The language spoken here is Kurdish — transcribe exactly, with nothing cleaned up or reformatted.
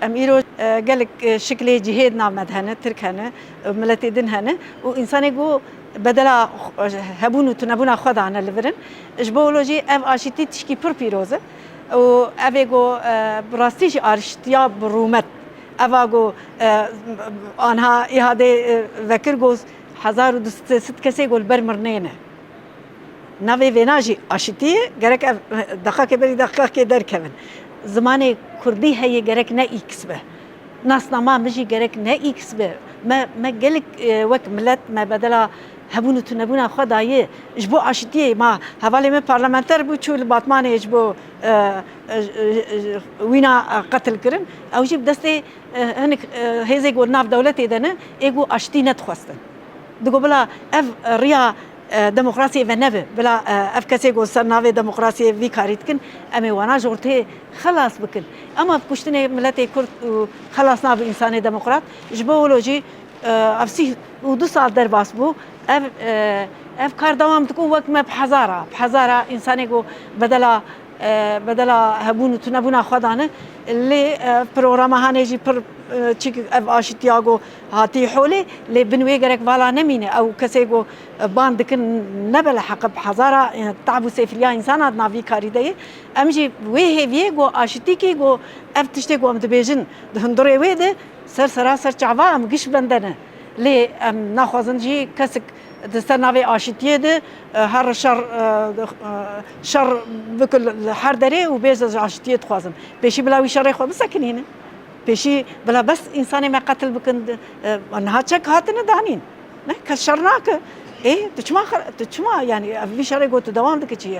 Em îro, e, gelek, e, şiklê cihê di nav me de hene, Tirk hene, e, miletê din hene û însanê ku bedela xwe, hebûn û tunebûna xwe dane li vir in. Ji bo wilo jî ev aşîtî tişkî pir pîroz e û ev ê ku, e, bi rastî jî aşîtiya bi rûmet. Eva ku, e, anha îhadê, e, vekir ku hezar û du sed kesê ku li ber mirnê ne. Navê vêna jî aşitî ye, gerek ev deqakê berî deqakê derkevin. Zimanê kurdî heye, gerek ne îks be. Nasnama min jî gerek ne îks be. Me, me gelek, e, wek milet me bedela hebûn û tunebûna xwe daye. Ji bo aşitiyê ma hevalê min parlamenter bû, çû li Batmanê ji bo, e, e, e, wîna, e, qetil kirin. Ew jî bi destê, e, hinek, e, hêzê ku nav dewletê de ne, ê ku aşitî nedixwestin. Digo bila ev riya, e, demokrasiyê ve nebe. Bila, e, ev kesê ku ser navê demokrasiyê vî karî dikin, em ê wana ji ortê xelas bikin. Ema bi kuştinê miletê Kurd û xelas nabe însanê demokrat. Ji bo wilo jî, e, ev sî û du sal derbas bû. Ev, e, ev kar dewam diku wek me bi hezara, bi hezara însanê ku bedela e, bedela hebûn û tunebûna xwe dane. Lê, e, programa hanê jî pir, e, çik ev aşîtiya ku hatî holê, lê bin wê gerek vala nemîne. Ew kesê ku, e, ban dikin ne beleheqe bi hezara, e, tab û sêfiliya însan hat navî karî de ye. Em jî wê hêviyê ku aşîtîkî ku ev tiştê ku em dibêjin di hundirê wê de ser sera ser çava em giş bendene. Lê em naxwazin jî kesik di ser navê aşitiyê de, e, her şer, e, e, şer bike li her derê û bêje ji aşitiyê dixwazim. Pêşî bila wî şerê xwe bisekinîne. Pêşî bila bes însanê me qetil bikin, e, niha çek hatine danîn. Ne, kes şer nake. Ê, tu çima xer-, tu çima, yani, ev vî şerê got tu dewam dike çi ye?